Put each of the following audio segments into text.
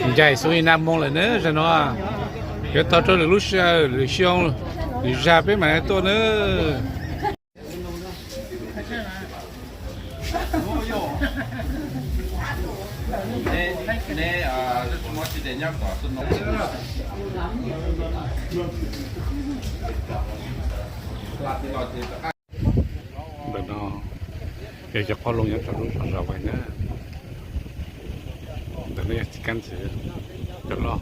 Ncaim xub ib nab moo lawm na, zaum no yuav tau rau lwm lub sij hawm, lwm xyoo, lwm zag peb mam tuaj na. Ntawm no yog cov qhob loo nyob rau lub zos Zas Vais na. Ntawm no yog txiv kab ntxwv cov loj.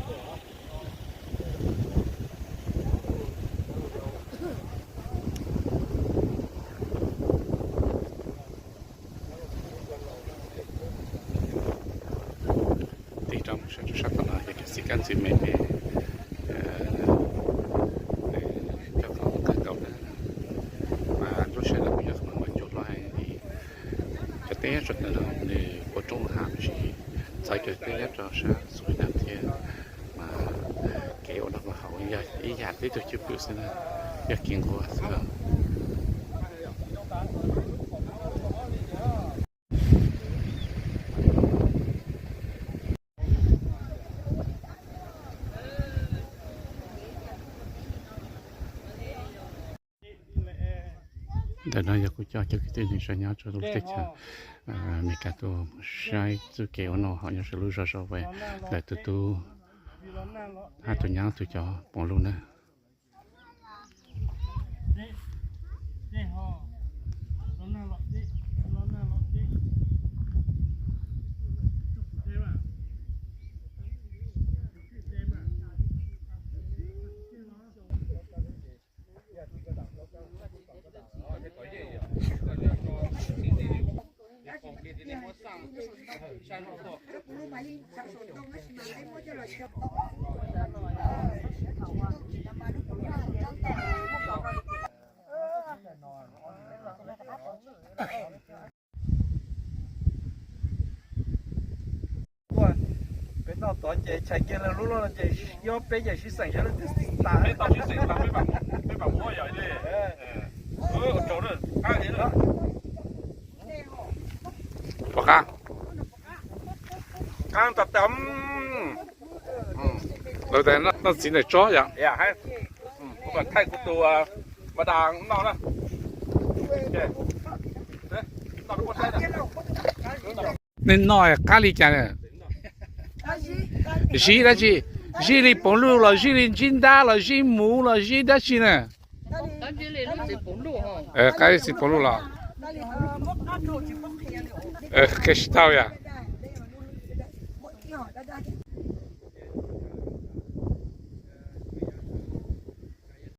Tig rau sab tom no yog cov txiv kab ntxwv me me, cov qhov kawg nkaus na. Mas lub sij hawm no kuj yog qhov mas cua hlob heev li. Cov teb nyob rau ntawm no nws ua roob hav tab sis txhawv cov teb nyob rau sab xub Vietnam thiab. Mas kev ua noj ua haus yog ib yam tib tug cwj pwm xwb na, yog kev nquag xwb. Ntawm no yog kuv cov kwv tij neej tsa nyob rau lub teb chaws Amelikas tuaj saib txoj kev ua noj haus nyob rau lub zos Zas Vais ntawm tus tub hab tus nyab tug cov poob lub na. Peb noj tod ces tshais kiag lawm, lub loj no ces nyob peb ces sib xeem saib leej twg tas. Pom qab. Qab tas tas. Lawv tas noj txiv ntawm tsob yom. Kuv mam thaij kuv tus ma das noj na. Nej noj qab li cas? Zib dab tsi? Zib li poov luj los zib li ntsib ntab los zib muv los zib dab tsi na? Qab li txiv poov luj los? Qhia tsis tau yom.